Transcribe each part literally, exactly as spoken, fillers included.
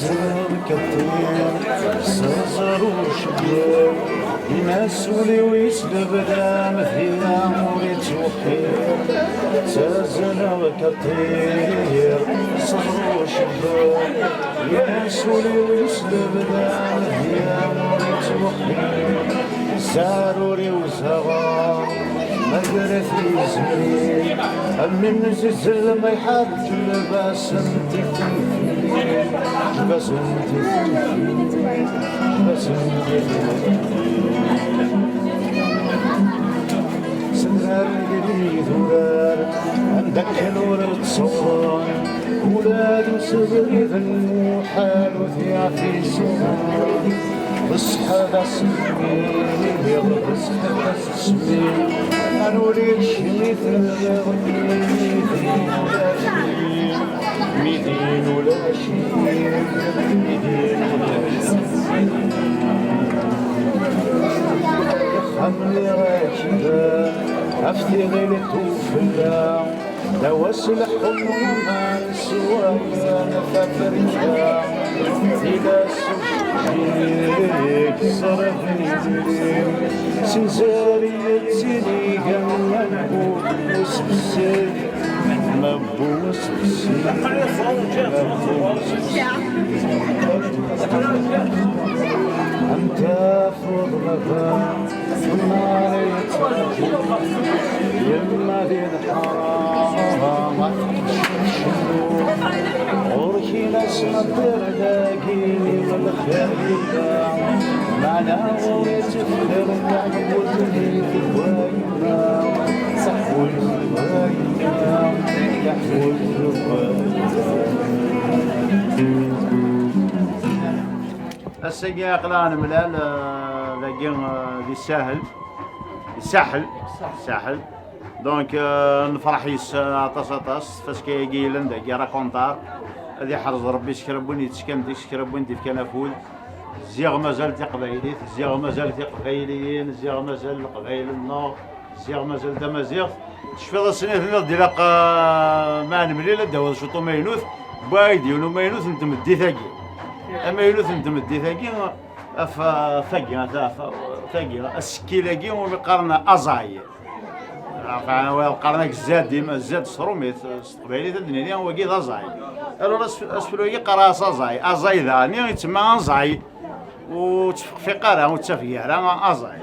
Ẓriɣ-k ṭṭir s ẓer ucebbub, inas ul-iw yeslebdam, dira ur ittweqqir. Ttazzaleɣ-k ṭṭir s ẓer ucebbub, inas ul-iw yeslebdam, dira ur ittweqqir. Zzar ur iwzeɣ, ma gar-at yizemri, am imzizzel ma iḥar. Lbas n tikti, lbas n tikti, lbas n tikti. Semrar n yiri d urar, anda akken ur ttṣewwren, ula d usebrid n muḥal ur t-iɛfi ṣṣewwer. D ṣṣeḥ d asemmi, d ṣṣeḥ d asemmi. Anwa ur ikcem i tebɣiḍ, mi din ulac-it, mi din ulac-it, mi din ulac-it. Ḥemmleɣ akida ɣef tiɣilt ufella. Dawa s leḥḥum n waman s waman fabrika. Ila s ucekcik ṣṣrif n yidrimen. Sinzar yettili am mabbu usebsed. Mabbu usebsed. Mabbu usebsed. Anta tuḍ baba? Yemma di lḥara, ɣur-k i la s-neṭṭir dagi, lxir yella, meɛna ur yetteffer taḥbult di tegwayma, taḥbult tegwayma, taḥbult tegwayma. Ass-agi aql-aɣ nemlal, euh, dagi, euh, di Sahel. Saḥel. Saḥel. Donc, euh, nefreḥ yes, euh, aṭas, aṭas. Tafaska-agi yellan dagi, rakontar. Ad iḥrez Rebbi s kra n win yettekkan deg-s, kra n win d-ifkan afud. Ziɣ mazal tiqbaylit, ziɣ mazal tiqbayliyin, ziɣ mazal leqbayel-nneɣ, ziɣ mazal tamaziɣt. Tecfiḍ ass-nni tenniḍ-d ilaq, euh, ma nemlil ad d-tawiḍ ciṭ umaynut, wway-d yiwen umaynut n tmeddit-agi. Amaynut n tmeddit-agi, af, af, tagi, af, af, tagi, asekkil-agi umi qqaren aẓay. Enfin, wa qqaren-ak zzad, im-, zzad s trumit, s teqbaylit ad d-nini, wagi d aẓay. Alors, as-, asefru-agi qqaren-as aẓay. Aẓay daɣen, yettsemma aẓay. Ur ttfeqfiq ara, ur ttafeg ara aẓay.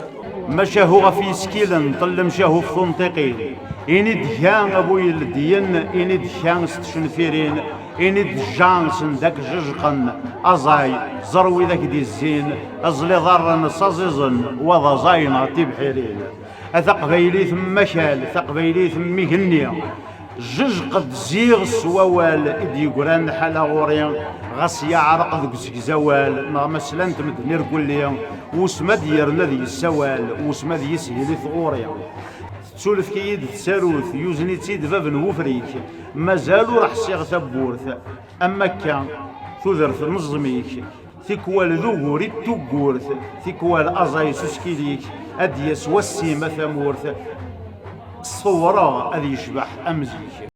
Macahu ɣef yisekkilen, ṭellem cahu f tunṭiqin. Ini-d kra a bu yeldiyen, ini-d kra s tcenfirin, ini-d jjan-sen d akjejqen, aẓay, ẓer wid ak-d-izzin, aẓliḍ arren s aẓiẓen, wa d aẓay neɣ tibḥirin. A taqbaylit m akal, taqbaylit m igenni. Jjejq-d ziɣ s wawal i d-yeggran ḥala ɣur-i, ɣas yeɛreq deg usegzawal, neɣ ma slan-t medden irgulli, wusma d-yerna ad yessawal, wusma d yishil i tɣuri. Tettunefk-iyi-d tsarut, yuzen-itt-id bab n wufrik, mazal ur ḥsiɣ tawwurt, am akka, tudert n ẓẓmik, tikwal d ugur i d tuggurt, tikwal aẓay s uskil-ik, ad d-yas wass-im a tamurt, s tewreɣ ad yecbeḥ am zik.